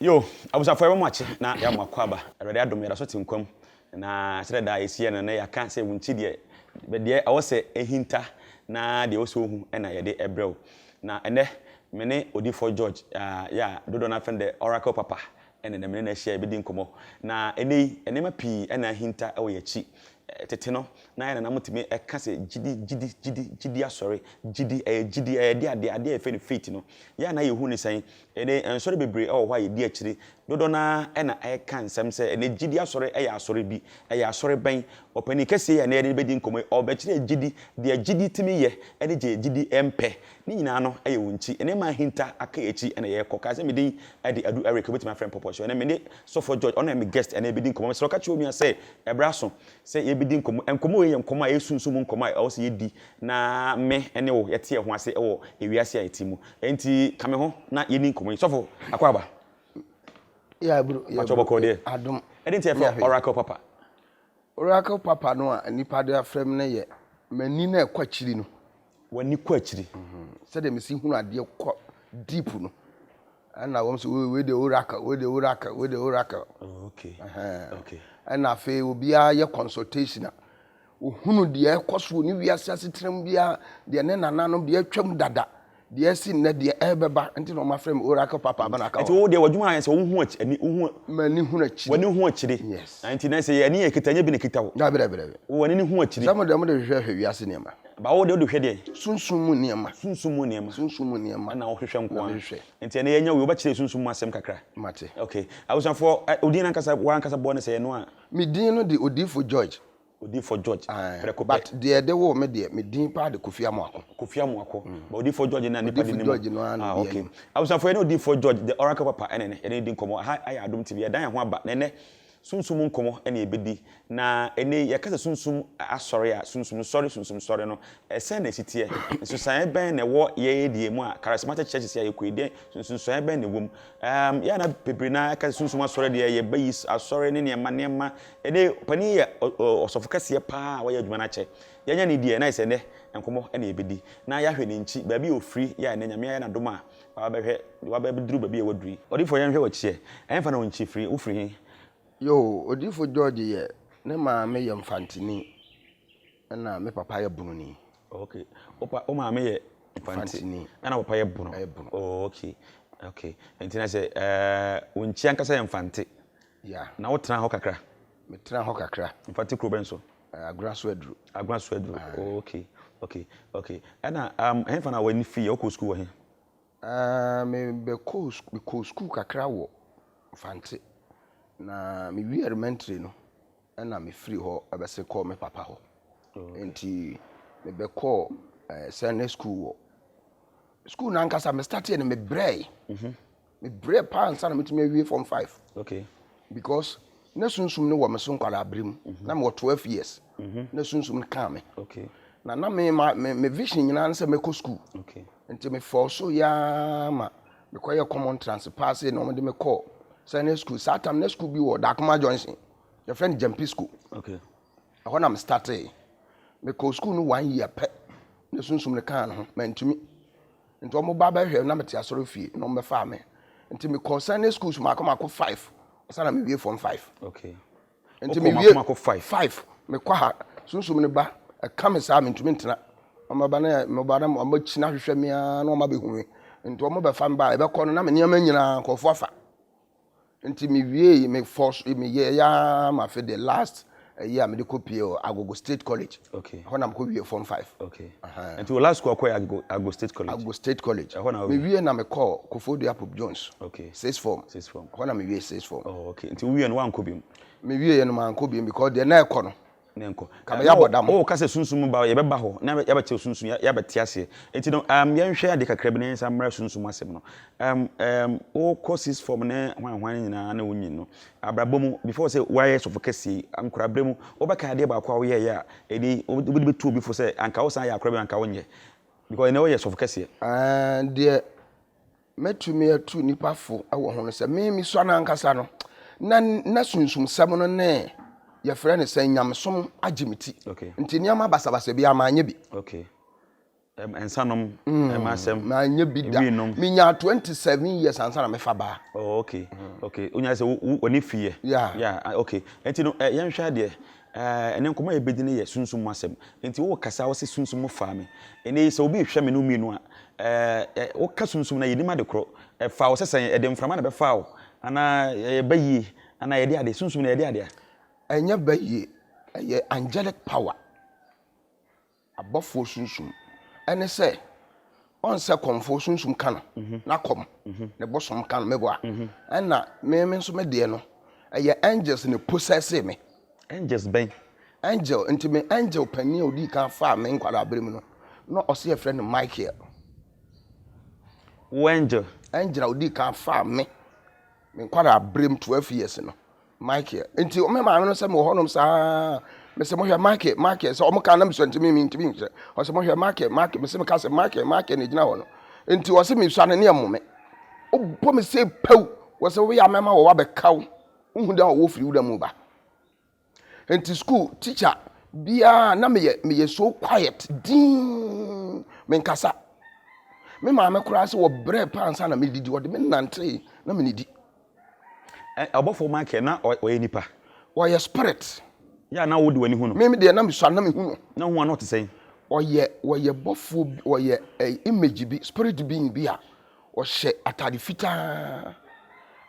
Yo, abusuafoɔ yɛbɛ mo akye na yɛama mo akɔ aba. Awurade adom yɛda so te nkwa mu. Na sɛdeɛ daa yɛsi yɛ no na yɛaka sɛ wo nkyi deɛ, deɛ ɛwɔ sɛ ɛhinta na deɛ ɛwɔ sɛ wohu na yɛde ɛbrɛ wo. Na ɛnɛ me ne Odiyifoɔ George a yɛ a dodoɔ no ara frɛ no the Oracle Papa ɛna ɛnɛ me ne no ahyia yɛbɛdi nkɔmmɔ. Na ɛnɛ yi nneɛma pii na ahinta wɔ yɛn akyi. Tete no na yɛn nananom tumi ka sɛ gyidi, gyidi, gyidi, gyidi asɔre, gyidi, ɛyɛ gyidi, ɛyɛ de adeɛ, adeɛ a yɛfrɛ no faith no. Yɛ a na yɛhu no sɛn? Ɛnɛ nsɔre bebree wɔ hɔ a yɛdi akyire. Dodoɔ no ara na ɛka nsɛm sɛ ɛnɛ gyidi asɔre yɛ asɔre bi. Ɛyɛ asɔre bɛn? Ɔpanin kɛseɛ yi a ɛnɛ yɛne no bɛdi nkɔmmɔ yi, ɔrebɛkyerɛ gyidi, deɛ gyidi tumi yɛ ne deɛ gyidi mpɛ. Ne nyinaa no yɛ wo nkyi. Nneɛma ahinta aka yɛn akyi na yɛrekɔ. Kae sɛ me din de Adu Eric, wobɛtumi afrɛ me Pɔpɔ. So ɛnɛ me ne Sɔfoɔ George, ɔno na ɛyɛ me guest ɛnɛ yɛbɛdi nkɔmmɔ. Mesrɛ wo ka kyerɛ wo nua sɛ ɛberɛ aso sɛ yɛbɛdi nkɔmmɔ. Nkɔmmɔ wei yɛ nkɔmmɔ a ɛyɛ sunsum mu nkɔmmɔ a ɛwɔ sɛ yɛdi na me ne wo yɛte yɛn ho ase wɔ ewiase a yɛte mu. Enti ka me ho na yɛnni nkɔmmɔ yi. Sɔfo, akwaaba. Yeah, bro. Yeah, Pakyɛ bro. bɔkɔɔ deɛ. Adom. Ɛde nti yɛfrɛ Oracle Papa. Oracle Papa no a nnipa de afrɛ me no yɛ m'ani na ɛkɔ akyiri no. W'ani kɔ akyiri. Sɛdeɛ mesi hunu adeɛ kɔ deep no. Ɛna wɔn sɛ wei deɛ oracle, wei deɛ oracle, wei deɛ oracle. Oh, okay. Okay. Ɛna afei obiara yɛ consultation a ohunu deɛ ɛkɔ so wɔ ne wiase asetena mu biara, deɛ ne nananom, deɛ atwam dada, deɛ asi nnɛ, deɛ ɛrebɛba, nti na wɔafrɛ me Oracle Papa Abanaka. Nti wo deɛ w'adwuma ayɛ sɛ wohu akyi, ani, wohu. M'ani hunu akyiri. W'ani hu akyiri. Yes. Nti na sɛ yɛ ani yɛ kita nyɛ bi na kita wo. Dabi dabi dabi. W'ani ne hu akyiri. Sɛ mo deɛ mo de hwehwɛ hwɛ wiase nneɛma. Ba wo deɛ wode hwɛ deɛ. Sunsum mu nneɛma. Sunsum mu nneɛma. Sunsum mu nneɛma. Ɛna wohwehwɛ nko ara. Na mehwehwɛ. Nti ɛnɛ yɛnya wei wobɛkyerɛ sunsum mu asɛm kakra. Mate. Okay. Abusuafoɔ, odin ankasa, w'ankasa bɔ ne sɛ ɛno a. Me din no de Odiyifo George. Odiyifo George prɛko pɛ. But deɛ yɛde woo me deɛ, me din paa de Kofi Amoako. Kofi Amoako. But Odiyifo George na nipa de nim. Odiyifo George no ara na Ah, obiara okay. nim. Abusuafo, yɛne Odiyifo George, the Oracle Papa ɛna ɛnɛ yɛne no di nkɔmmɔ. Aha ayɛ Adom TV. Yɛdan yɛn ho aba na ɛnɛ sunsum mu nkɔmmɔ ɛna yɛbɛdi. Na ɛnɛ yi yɛka sɛ sunsum asɔre a, sunsum sɔre, sunsum sɔre no, sɛn na ɛsi teɛ? Nsusuaeɛ bɛn na ɛwɔ yɛn deɛ mu a charismatic churches a yɛkɔ yi, deɛn nsunsuansoɔ bɛn na ɛwɔ mu? Um, yɛ a na bebree no ara ka sɛ sunsum asɔre deɛ yɛbɛyi asɔre ne nneɛma nneɛma. Ɛnɛ panin yi yɛ ɔsɔfo kɛseɛ paa a wayɛ adwuma no akyɛ. Yɛanya ne deɛ na ayɛ sɛ ɛnɛ nkɔmmɔ na yɛbɛdi na yɛahwɛ ne nkyi, baabi a ɔfiri yɛ a ɛnɛ Nyame ayɛ no adom a wabɛhwɛ wabɛduru baabi a waduru yi. Odiyifoɔ yɛnhwɛ w'akyi ɛ, ɛhefa na wo nkyi firi, wofiri he? Yoo, Odiyifo George yɛ, ne maame yɛ Mfantini ɛna me papa yɛ Bononi. Okay, wo pa, wo maame yɛ Mfantini ɛna wo papa yɛ Bono. Ɛyɛ Bono. Oh, okay, okay. Nti na sɛ ɛɛ wo nkyi ankasa yɛ Mfante. Yeah. Na wo tena hɔ kakra? Me tena hɔ kakra. Mfante kuro bɛn so? Agona so aduru. Agona so aduru. Oh, okay, okay, okay. Ɛna um, ɛhefa na w'ani firi yɛ? Wokɔ sukuu wɔ he? Me bɛkɔɔ me kɔɔ sukuu kakra wɔ Mfante. Na me wie elementary no, ɛna me firi hɔ ɛbɛse kɔɔ me papa hɔ. Nti me bɛkɔɔ eh, Sunday school wɔ school no ankasa me starteɛ no me brɛe. Me brɛ paa ansa na metumi awie form 5. Okay. Because na sunsum no wɔ me so nkwadaa bere mu. Na mewɔ 12 years. Na sunsum no kaa me. Okay. Na na me ma me, me vision nyinaa ne sɛ mɛkɔ school. Okay. Nti me fɔɔ so yaa ma mekɔyɛ common trans paa sei na wɔde me kɔɔ senior school. Saa tam na school bi wɔ Dakoma Junction. Yɛfrɛ no Gyampi School. Okay. Ɛhɔ na me startee. Mekɔɔ school no one year pɛ na sunsum no kaa ne ho. Mantumi. Nti wɔn ba bɛhwɛ na mete asɔre fie na wɔn bɛfaa me. Nti mekɔɔ Sunday schools mako mako 5 ansa na mewie form 5. Okay. Nti Wokɔɔ mewie mako mako 5? 5. Mekɔ ha, sunsum no ba, ɛka me saa mentumi ntena. Wɔn bɛba na wɔba na wɔn akyi na ahwehwɛ me ara na wɔn abɛhu me. Nti wɔn bɛfa me ba a ɛbɛkɔ no na me nneɛma nyinaa nkurɔfoɔ afa. Nti me wiee me force me yɛ ya ma afei the last ɛyi a mede kɔ pie wɔ Agogo State College. Okay. Ɛhɔ na mekɔ wie form 5. Okay. Nti wo last school akɔ yɛ Agogo, Agogo State College? Agogo State College. Ɛhɔ na Me wie na mekɔɔ Koforidua Pope Jones. Okay. Sixth form. Sixth form. Ɛhɔ na me wie sixth form. Oh, okay. Nti wo wie no wankɔ biom? Me wie yɛ no mankɔ biom because deɛ na ɛkɔ no. Ne nkɔ. Ka bɛyɛ abɔdam. Oh, ka sɛ sunsum ba yɛbɛba hɔ na yɛabɛkyerɛ sunsum yɛabɛte aseɛ. Nti no um, yɛnhwɛ ade kakra bi na yɛnsan mmra sunsum asɛm no. Um, um, wokɔ sixth form ne hwan hwan nyinaa na wonyin no, abrabɔ mu before sɛ woayɛ sɔfo kɛseɛ yi, nkoraberɛ mu, wobɛka adeɛ baako a woyɛeɛ a ɛdi wode bɛtu obi fo sɛ anka wosan yɛ akora bi anka wonyɛ because ɛnɛ woyɛ sɔfo kɛseɛ. Ɛɛ deɛ mɛtumi atu nnipa fo wɔ ho no sɛ me mesua no ankasa no na na sunsumsɛm no ne yɛfrɛ no sɛ nyamesom agye me ti okay. Nti nneɛma basabasa bi manyɛ bi okay. Nsanom, ɛma asɛm. Manyɛ bi da. Wii nom. Menyaa 27 years ansa na mefa baa. Oh, okay. Okay. Wonya sɛ w'ani fi yɛ. Yeah. Yeah, ah, okay. Nti no, eh, yɛnhwɛ adeɛ. Eh, ɛnɛ nkɔmmɔ a yɛbɛdi no yɛ sunsum mu asɛm. Nti wokasa wo se sunsum mu faa me. Ɛnɛ yi sɛ obi rehwɛ me ne wo mmienu a, eh, eh, woka sunsum no a yɛnim ade korɔ. Ɛfaa wo sɛ sɛn? Ɛde mframa na ɛbɛfaa wo? Anaa ɛyɛ bayie? Anaa yɛde ade? Sunsum no yɛde ade a? Ɛnyɛ bayie. Ɛyɛ angelic power. Abɔfoɔ sunsum. Ɛne sɛ, ɔnsɛ kɔmfoɔ sunsum ka no, n'akɔm, ne bosom ka no, meboa. Ɛna me me nso me deɛ no, ɛyɛ angels na possess me. Angels bɛn? Angel, nti me angel panin a odii kan faa me nkwadaa bere mu no, na ɔse yɛfrɛ no Michael. Wo angel? Angel a odii kan faa me, me nkwadaa bere mu 12 years no. Michael. Nti me maame no sɛ mewɔ hɔnom saa mesɛ mohwɛ Michael Michael sɛ ɔmo ka na mesua ntumi mentumi nkyerɛ ɔsɛ mohwɛ Michael Michael mesɛ meka sɛ Michael Michael na egyina hɔ no nti ɔsɛ mesua no ne ɛmo me wobɔ me sɛ pɛw wɔsɛ woyɛ amɛma wɔ wabɛka wo wohu dɛ ɔwɔ firi wura mu ba nti school teacher biara na meyɛ meyɛ so quiet dinn menkasa me maame koraa sɛ wɔbrɛ paa ansa na medidi ɔde me nantee na menidi Ɔbɔfoɔ Michael na ɔyɛ nipa? Ɔyɛ spirit. Yɛ a na wode w'ani hu no? Me deɛ na mesua na mehu no. Na hu a na ɔte sɛn? Ɔyɛ ɔyɛ bɔfoɔ bi ɔyɛ ɛ image bi spirit being bi a ɔhyɛ atade fitaa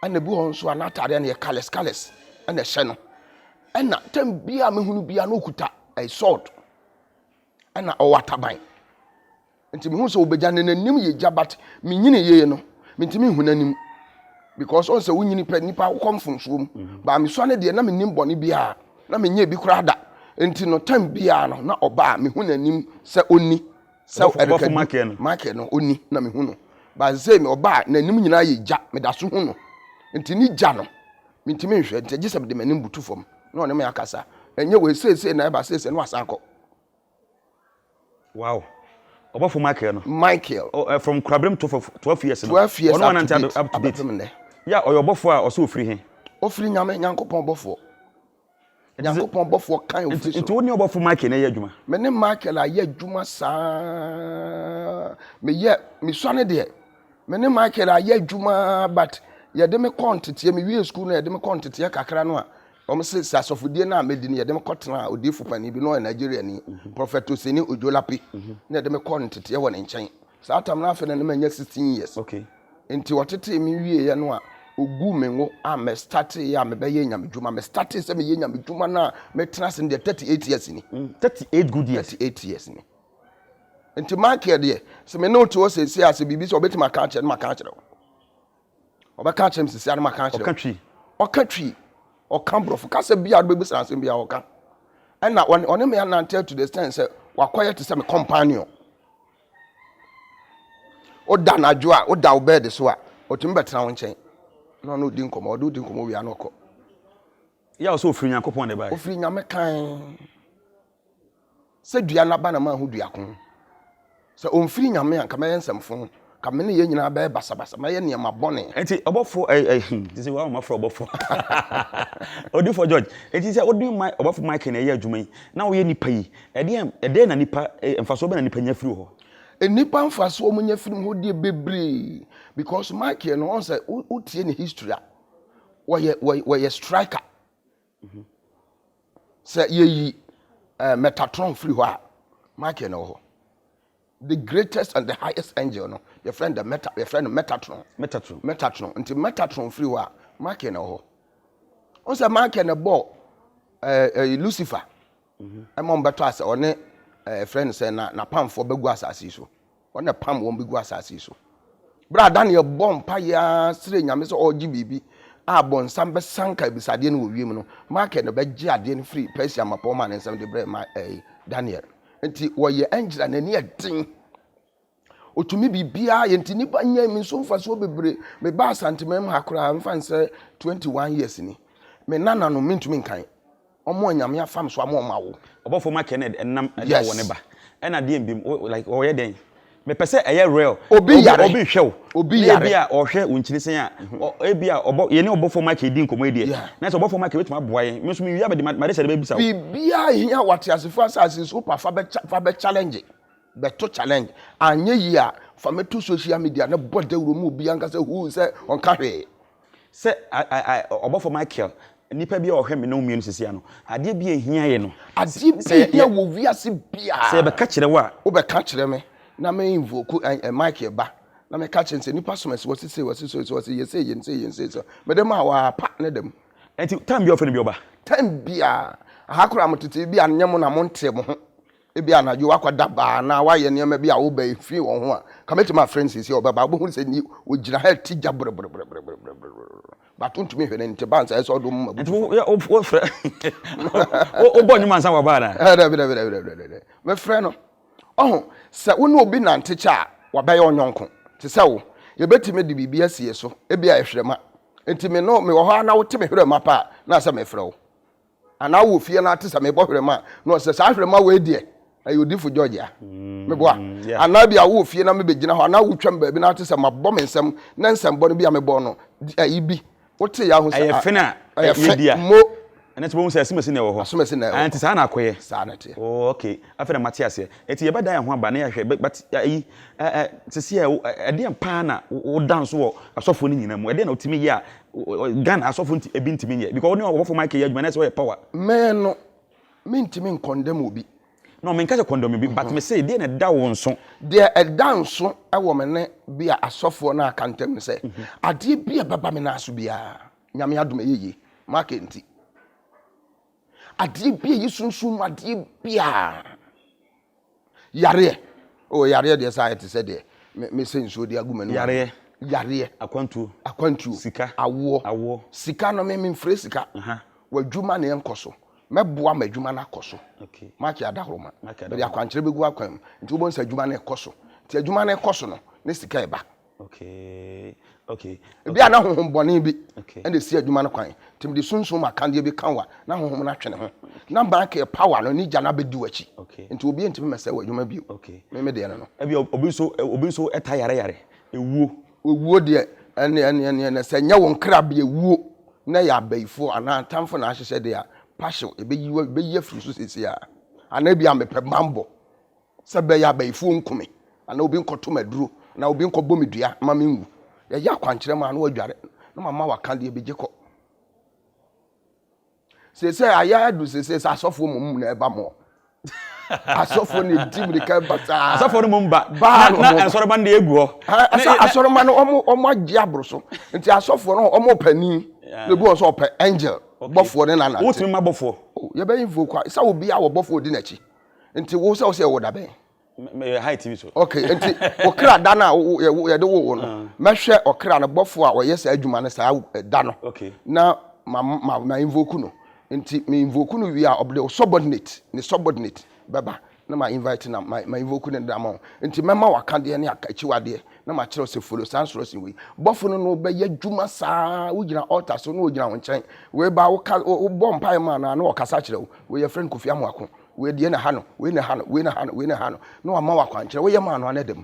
ɛna ebi wɔ hɔ nso a n'atadeɛ no yɛ colours colours ɛna ɛhyɛ no ɛna tɛm biara a mehu no biara na okuta ɛ sword ɛna ɔwɔ ataban. Nti mehu sɛ obegya ne n'anim yɛ gya but menyini yie no mentumi nhu n'anim because ɔn sɛ wonyini pɛ nipa wokɔ mfomsoɔ mu mhm. baa mesua no deɛ na menim bɔne biara na menyɛ bi koraa da nti no time biara no na ɔba a mehu n'anim sɛ ɔni sɛ ɛrekadu Michael no ɔni na mehu no but sɛ ɔba a n'anim nyinaa yɛ gya meda so hu no nti ne gya no mentumi nhwɛ nti agye sɛ mede m'anim butu fam na ɔne me akasa ɛnyɛ wei seesei na ɛba seesei na wasan kɔ Wow. Ɔbɔfo Michael no. Michael. Oh, from Krabrem to 12 years no. 12 years up to date. Up to date. Yeah, ɔyɛ ɔbɔfo a ɔsɛ ofiri he. Ofiri Nyame, Nyankopɔn bɔfoɔ. Nyankopɔn bɔfoɔ kan ofiri soro. Nti wo ne ɔbɔfo Michael na ɛyɛ adwuma? Me ne Michael ayɛ adwuma saa. Meyɛ, mesua ne deɛ. Me ne Michael ayɛ adwuma but yɛde me kɔ nteteɛ, mewie school no yɛde me kɔ nteteɛ kakra no a, Wɔn se sɛ asɔfodie no a medi no yɛde me kɔtenaa odiifo panin bi na ɔyɛ Nigeriani, Prophet Oseni Ojolape, na yɛde me kɔɔ no nteteɛ wɔ ne nkyɛn. Saa tam no afei na na manya 16 years. Okay. Nti ɔtetee me wieeɛ no a, ɔguu me ngo a me starteeɛ a mebɛyɛɛ nyamedwuma. Me startee sɛ meyɛ nyamedwuma no a metena ase no deɛ 38 years ni. 38 good years. 38 years ni. Nti Michael deɛ, sɛ me ne wo te hɔ seesei a sɛ biribi sɛ ɔbɛtumi aka akyerɛ no maka akyerɛ wo. Ɔbɛka akyerɛ me sisi a na maka akyerɛ. Ɔka twi. Ɔka twi. Ɔka borɔfo. Kasa bi a ɔbɛbisa asɛm bi a ɔka. Ɛna ɔne me anante to the extent sɛ wakɔyɛ te sɛ me companion. Woda anadwo a, woda wo bed so a, ɔtumi bɛtena wo nkyɛn. Na ɔne odi nkɔmmɔ, ɔde odi nkɔmmɔ wie a na ɔkɔ. Yɛ a ɔsɛ ofiri Nyankopɔn na ɛbaeɛ. Ofiri Nyame kan. Sɛ dua no aba na manhu dua ko. Sɛ ɔmfiri Nyame a, nka mɛyɛ nsɛmfo, nka me ne yɛn nyinaa bɛyɛ basabasa, mɛyɛ nneɛma bɔne. Enti ɔbɔfo ɛ ɛ hmm te sɛ wɔn a wɔafrɛ ɔbɔfo Odiyifoɔ George, enti sɛ wode ma ɔbɔfo Michael na ɛyɛ adwuma yi, na woyɛ nipa yi, ɛdeɛn ɛdeɛn na nipa mfasoɔ bɛn na nipa nya firi wo hɔ? Nnipa mfasoɔ wɔn nya firi me hɔ deɛ bebree because Michael no wɔn sɛ wotie ne history a, wɔyɛ wɔyɛ striker. Sɛ yɛyi eh, Metatron firi hɔ a, Michael na ɛwɔ hɔ. The greatest and the highest angel no, yɛfrɛ no the meta, yɛfrɛ no Metatron. Metatron. Metatron. Nti Metatron firi hɔ a, Michael na ɛwɔ hɔ. Wɔn sɛ Michael na ɛbɔɔ eh, eh, Lucifer. Ɛma wɔn bɛtɔ asɛ ɔne eh, yɛfrɛ no sɛ na n'apamfoɔ bɛgu asase yi so. Wɔn na ɛpam wɔn bɛgu asase yi so. Berɛ a Daniel bɔ mpaeɛ ara srɛ Nyame sɛ ɔregye biribi a bɔnsam bɛsanka abisadeɛ no wɔ wiem no, Michael na bɛgye adeɛ no firi Persia mmapɔmma ne nsam de brɛɛ ma ɛɛ Daniel. Nti wɔyɛ angel a n'ani yɛ den. Ɔtumi biribiara yɛ nti nnipa nya me nso mfasoɔ bebree. Mebaa Asanteman mu ha koraa mfa nsɛ 21 years ni. Me nananom mentumi nkan. Ɔmo a Nyame afa me so ama ɔmo awo. Ɔbɔfoɔ ma Kenneth ɛnam ɛda wɔ ne ba ɛna deɛn biom wo like ɔyɛ dɛn mepɛ sɛ ɛyɛ real Obi yare. obi hwɛ wo Obi yare. na ebi a ɔhwɛ wo nkyini sɛn a ebi a ɔbɔ yɛne ɔbɔfoɔ Michael di nkɔmɔ yi deɛ na sɛ ɔbɔfoɔ Michael bɛtumi aboa yɛn me nso mewie a mede m'adesrɛ bɛbisa wo. Biribiara hia wɔ ateasefo asase so wopa fa bɛ fa bɛ challenge. Bɛto challenge. Anyɛ yie a, fa me to social media na bɔ dawuro ma obiara nka sɛ huu sɛ ɔnka hwee. Sɛ ɔbɔfo Michael, nipa bi a ɔhwɛ me ne wo mmienu sisi ano, adeɛ bi a ehia yɛ no. Adeɛ bi a ehia wɔ wiase biara. Sɛ yɛbɛka kyerɛ wo a. Wobɛka kyerɛ me na me invoke Michael ba na meka kyerɛ no sɛ nipa som ɛsɛ wɔsi sei wɔsi sei wɔsi yɛ sei yɛ sei yɛ sei mede maa wo ara pa ne dɛm. Nti time bi a ɔfrɛ no bi ɔba. Time biara aha koraa mo tete bi a nyɛ mo na mo nte mo ho. Ebia anadwo woakɔda baa anaa woayɛ nneɛma bi a wo ba fi wɔn ho a, ka mɛtumi afrɛ no seesei a ɔbɛba. Wobɛhu sɛ ni ogyina ha ti gya brɛbrɛbrɛbrɛbrɛbrɛ. But wontumi nhwɛ n'ani nti ba nsa ɛsɛ ɔde wo moma butu fam. Nti wofrɛ wobɔ nnwom ansa waba anaa? Eh, dabi dabi dabi dabi dabi. Mefrɛ no. Ɔho, sɛ wo ne obi nante kyɛ a, wabɛyɛ ɔnyɔnko. Te sɛ wo. Yɛbɛtumi de biribi asi yɛ so. Ebia ɛhwerɛma. Nti me no mewɔ hɔ a na wote me hwerɛma pa a, na sɛ mefrɛ wo. Anaa wowɔ fie na ate sɛ mebɔ hwerɛma a, na ɔsɛ saa hwerɛma wei deɛ ɛyɛ odifo George a. Meboa. Anaa bi a wowɔ fie na mebɛgyina hɔ anaa wotwam baabi na ate sɛ mabɔ me nsam na nsɛmbɔ no bi a mebɔ no ayi bi wote yɛ ahu sɛ ɛyɛ fe na ɛyɛ fe mo. Ɛnɛ sɛ bohu sɛ asomasi na ɛwɔ hɔ. Asomasi na ɛwɔ hɔ. Nti saa na akɔyɛ. Saa na ɛteɛ. Oh, okay. Afei na mate aseɛ. Nti yɛbɛdan yɛn ho aba na yɛahwɛ but ayi sisi a ɛdeɛn paa na woda nso wɔ asɔfoɔ no nyinaa mu? Ɛdeɛn na wotumi yɛ a Ghana asɔfoɔ nti ebi ntumi nyɛ? Because wo ne ɔbɔfoɔ Michael yɛ adwuma na ɛsɛ ɔyɛ power. Me no, mentumi nkɔndɛm obi. No, menka sɛ kɔndɛm obi, but me se deɛ na ɛda wo nso. Deɛ ɛda nso wɔ me ne bi a asɔfoɔ no aka ntam ne sɛ, adeɛ bi a ɛbɛba me nan so biara, Nyame adom ɛyɛ yie, Michael nti. Adeɛ bi a ɛyɛ sunsum mu adeɛ biara. Yareɛ. Oh, yareɛ deɛ saa ayɛ te sɛ deɛ mesɛ nsuo de agu m'anum. Yareɛ. Yareɛ. Akwantuo. Akwantuo. Sika. Awoɔ. Awoɔ. Sika no me memfrɛ sika. W'adwuma na ɛnkɔ so. Mɛboa ma adwuma no akɔ so. Okay. Maki adahoroma. Maki Mede akwankyerɛ bɛgu akwan mu. Nti wobɛhu sɛ adwuma no ɛkɔ so. Nti adwuma no ɛkɔ so no, ne sika ɛba. Okay. Okay. Ebi a na honhom bɔne bi Okay. ɛna esi adwuma no kwan. Nti mede sunsum akadeɛ bi ka wo a, na honhom no atwe ne ho. Na Michael power no, ne gya no abɛdi w'akyi. Okay. Nti obi ntumi mmɛsɛe w'adwuma bio. Okay. Me me deɛ no no. Ebi obi nso obi nso ɛta yare yare. Ewuo. Owuo deɛ ɛne ɛne ɛne ɛne sɛ nyɛ wo nkrabea wuo na ɛyɛ abayifoɔ anaa atamfo na ahyehyɛ deɛ a, pahyew ɛbɛyi wo ɛbɛyi afiri so seesei ara. Anaa ebi a mepɛ bammɔ. Sɛ ɛbɛyɛ a abayifoɔ nku me, anaa obi nkɔto me aduro, anaa obi nkɔbɔ me dua ma menwu. Yɛyɛ akwankyerɛ ma na wadware, na mama waka deɛ bɛgye kɔ. Seesei ayɛ adu seesei sɛ asɔfoɔ mmom na ɛba mɔ. Asɔfoɔ na ɛdi mirika ba saa. Asɔfoɔ no mmom ba. Baa na na asɔrɔma no deɛ egu hɔ. Ɛsɛ asɔrɔma no wɔn wɔn agye aboro so. Nti asɔfoɔ no wɔn pɛ ni. Na ebi wɔ sɛ ɔpɛ angel bɔfoɔ ne nanante. Wotumi ma bɔfoɔ. Yɛbɛyɛ invoke sɛ obiara wɔ bɔfoɔ odi n'akyi. Nti wo sɛ wo sɛ ɛwɔ da bɛn? Meyɛ high TV so. Okay, nti ɔkra da no a yɛde wo wo no, ah. mɛhwɛ ɔkra no bɔfo a ɔyɛ saa adwuma no saa eh, da no. Okay. Na ma ma ma invoke no. Nti me invoke no wie a ɔde subordinate, ne subordinate bɛba na ma invite na ma ma invoke no da ma wo. Nti mɛma wakadeɛ ne akyiwadeɛ na ma kyerɛ sɛ follow saa instruction wei. Bɔfo no no bɛyɛ adwuma saa wogyina altar so na ogyina wo nkyɛn. Wei ba wo ka wobɔ mpae ma na na ɔkasa kyerɛ wo. Wei yɛfrɛ no Kofi Amoako. Wei deɛ na ha no, wei na ha no, wei na ha no, wei na ha no. Na wama wo akwankyerɛ. Woyɛ maa no a na ɛda mu.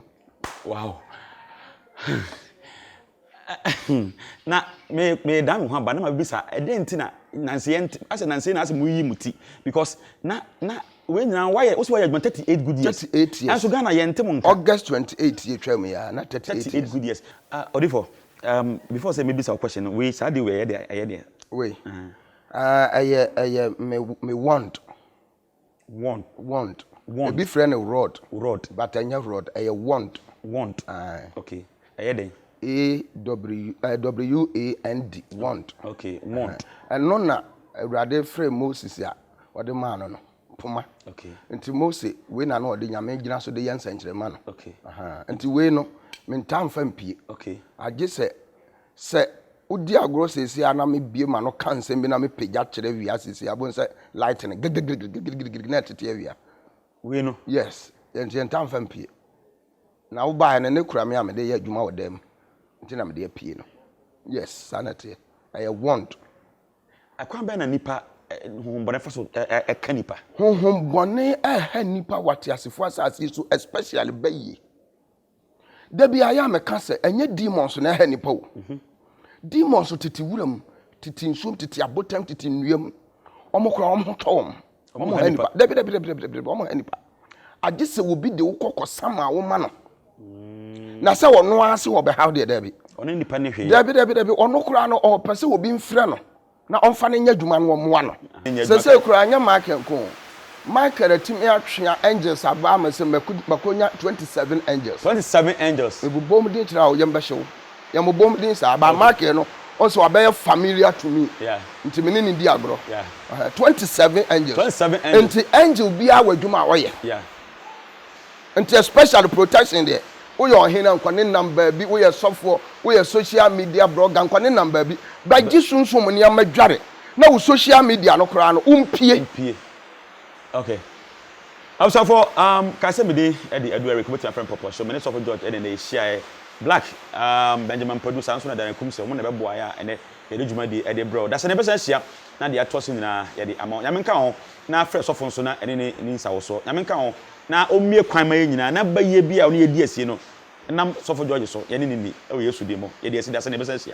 Wow. Na me me dan me ho aba na ma bisa ɛdɛn nti na nansi yɛn asɛ nansi na asɛ mo yi mo ti because na na wei nyinaa wayɛ wosi wayɛ adwuma 38 good years. 38 years. Ɛnso Ghana yɛn nte mo nka. August 28 yɛ twam yɛ na 38 38 good years. Ah uh, Odifo, um, before sɛ mebisa wo question no wei saa de wei ɛyɛ deɛ ɛyɛ deɛ. Wei. Ah, ɛyɛ ɛyɛ me me wand. Wand. Wand. Wand. Ebi frɛ no rod. Rod. But ɛnyɛ rod, ɛyɛ wand. Wand. Aye. Okay. Ɛyɛ dɛn? A W eh, W A N D wand. Okay, wand. Ɛno na Awurade frɛ Moses a ɔde maa no no, poma. Okay. Nti Mose wei na na ɔde Nyame gyina so de yɛ nsɛnkyerɛ ma no. Okay. Aha. Nti wei no, mentaa mfa mpie. Okay. Agye sɛ Sɛ wodi agorɔ seesei a na mebue m'ano ka nsɛm bi na mepagya kyerɛ awia seesei a, wobɛhu sɛ light no gigigigigigigig na ɛtete awia. Wei no? Yes. Nti yɛntaa mfa mpue. Na wobaeɛ no, ne kura me a mede yɛ adwuma wɔ dan mu nti na mede apue no. Yes, saa na ɛteɛ. Ɛyɛ wand. Ɛkwan bɛn na nnipa honhommɔne fa so ka nnipa? Honhommɔne ɛha nnipa wɔ ateasefoɔ asase yi so especially bayie. Da bi ayɛ a meka sɛ ɛnyɛ demons na ɛha nipa o. Mhm. Demons tete wura mu, tete nsuom, tete abotam, tete nnua mu. Wɔn kora wɔn ho tɔ wɔn. Wɔn ha nipa. Dabi dabi dabi dabi dabi wɔn ha nipa. Agye sɛ obi de wo kɔ kɔsam a woma no. Na sɛ ɔno ara se ɔbɛhaw deɛ, daabi. Ɔne nipa ne hwee. Daabi, daabi, daabi. Ɔno koraa no, ɔpɛ sɛ obi mfrɛ no na ɔmfa no nyɛ adwuma no ɔmmoa no. Sesei koraa nyɛ Michael nko o. Michael atumi atwea angels aba ama sɛ makonya 27 angels. 27 angels. Mebobɔ mu din kyerɛ a wo yam bɛhye wo. Yɛmmobɔ mu din saa but Michael no, wohu sɛ wabɛyɛ familiar to me nti me ne no di agorɔ. 27 angels. 27 angels. Nti angel biara wɔ adwuma a ɔyɛ. Nti especially protection deɛ, woyɛ ɔhene a nkɔ ne nam baabi, woyɛ sɔfoɔ, woyɛ social media blogger nkɔ ne nam baabi. Bɛgye sunsum nneɛma dware na wo social media no koraa no wompie. Wompie. Okay. Abusuafoɔ, um, kae sɛ me din de Adu Eric, wobɛtumi afrɛ me Pɔpɔ So. Me ne Sɔfo George ɛna ɛnɛ yɛhyiaeɛ. Black, um, Benjamin Padu, saa nso na Daniel Kumseh, wɔn na ɛbɛboa yɛ a ɛnɛ yɛde dwumadie ɛde brɛ wo. Dasani yɛbɛsan ahyia na deɛ atoa so nyinaa yɛde ama wo. Nyame nka wo ho na frɛ sɔfo nso na ɛne ne ni nsawosoɔ. Nyame nka wo ho na ɔmmue kwan ma yɛn nyinaa na bayie bi a ɔne yɛdi asie no nam Sɔfo George so yɛne no nni wɔ Yesu din mu. Yɛde asi dasani yɛbɛsan ahyia.